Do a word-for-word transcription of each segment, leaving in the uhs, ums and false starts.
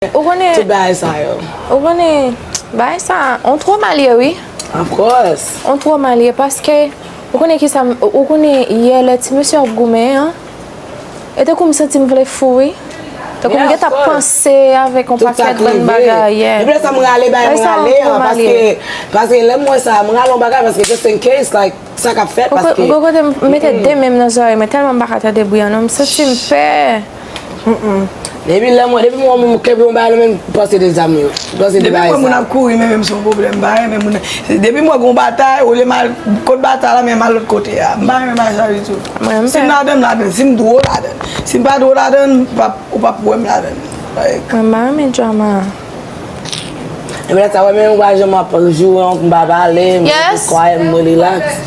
Ou konnen, tout bagay sa yo. Ou konnen, bagay sa, on twoma l ye, wi. Of course. On twoma l ye, paske, ou konnen ki sa, ou konnen yè lè ti mesye ap goumen an, e tankou m santi m vle fou, wi. Tankou m gentan panse avèk on pakèt bann bagay, yeah. Epi lè sa m rale, bay m rale an, paske, paske lè m wè sa, m rale on bagay, paske just in case, like, sa k ap fèt, paske. Gwo kote m mete de men m nan zòrèy mwen, tèlman m pa ka tande bri an, non, m santi m pè. Depi lè mwen, depi mwen, mwen kenbe yon bagay nan men m, m panse de zam yo. M panse de bagay sa. Depi mwen, moun ap kouri, men menm se yon pwoblèm, m pa renmen moun. Depi mwen, gon batay, olye m al kot batay la, men m al lòt kote a. M pa renmen bagay sa ditou. Si m ladan, m ladan. Si m dwo, ladan. Si m pa dwo ladan, ou p ap, ou p ap wè m ladan. Like. Mwen, m pa renmen drama. Epi lè sa, wè, men ou pa janm ap joure, m pa pale, m rete quiet, m relax.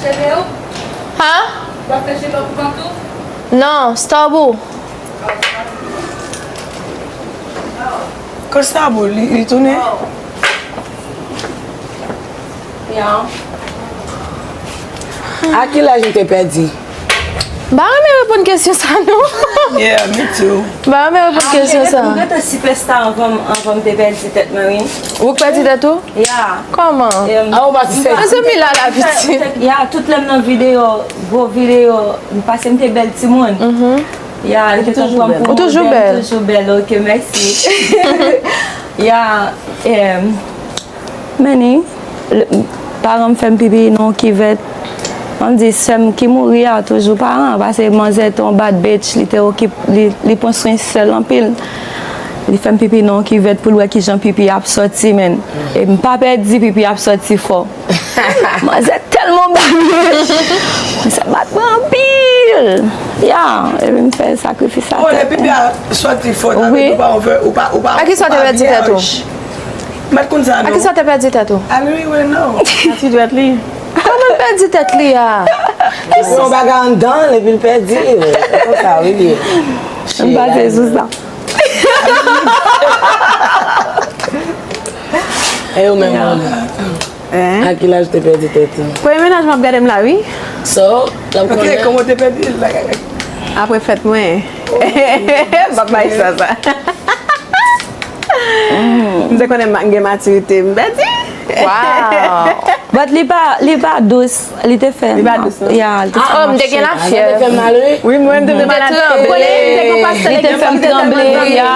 Ha? Non, Starboy. Kot Starboy, li, li tounen? A ki laj ou te pèdi? M pa renmen reponn kesyon sa, non. Yeah, me too. M pa renmen reponn kesyon sa. M gentan sipèsta anvan, anvan m te pèdi tèt mwen, wi. Ou pèdi tèt ou? Yeah. Kòman? Em, a, ou pa ti sèl. Mezanmi, Lala pitit. Ya, tout lè m nan videyo, gwo videyo, m pase m te bèl timoun. Ya, yo te toujou pran m pou modèl. Ou toujou bèl. M toujou bèl, ok, mèsi. Ya, em, Manny, paran m fè m pipi nan yon kivèt. Mwen di, sè m ki mouri a toujou paran, paske manzè te yon bad bitch, li te okip, li, li pran swen sè l anpil. Li fè m pipi nan yon kivèt pou l wè kijan pipi ap sòti, menn. E m pa pèdi, pipi ap sòti fò. Manzè tèlman bad bitch. Manzè bat mwen anpil. Ya, epi m fè sakrifis sa. Oh, lè pipi a sòti fò, sa vle di ou pa, ou pa, ou pa, ou pa vyaj. A ki sa w te pèdi tèt ou? Mèt konn sa, non. A ki sa w te pèdi tèt ou? A li, wi, non. A ti dwèt li. Kòman l pèdi tèt li a? Li pran yon bagay anndan l epi l pèdi. Konsa, wi, li ye. M pase sou sa. E ou menm, Mona? Hein? A ki laj ou te pèdi tèt ou? Premye mennaj mwen ap gade m la, wi. So, l ap konnen. Ok, kòman w te pèdi l la? Apre fèt mwen. M ap bay sa, sa. M te konnen m gen matirite, m pèdi. Wow. But li pa, li pa dous, li te fè. Li pa dous, non? Ya, li te fè. Oh, m te gen lafyèv. Sa te fè mal, wi. Wi, mwen, m te malad. Ou konnen, m te gen yon pastè legliz ki te fè m tranble, ya.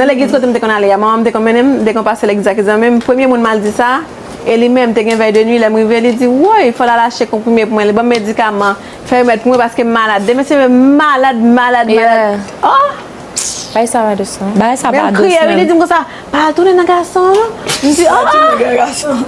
Nan legliz kote m te konn ale a, manman m te konn mennen m, m te gen yon pastè legliz la ki di, men premye moun m al di sa, e li menm te gen vèy de nwi, lè m rive, li di, woy, fò l al achte konprime pou mwen, li ban m medikaman, fè remèd pou mwen paske m malad. Demen se menm malad, malad, malad. Oh! Bagay sa pa dous, non. Bagay sa pa dous, menm. Men m kriye, wi, li di m konsa, pa al tounen nan gason an, non. M di, oh! Pa al tounen nan gason.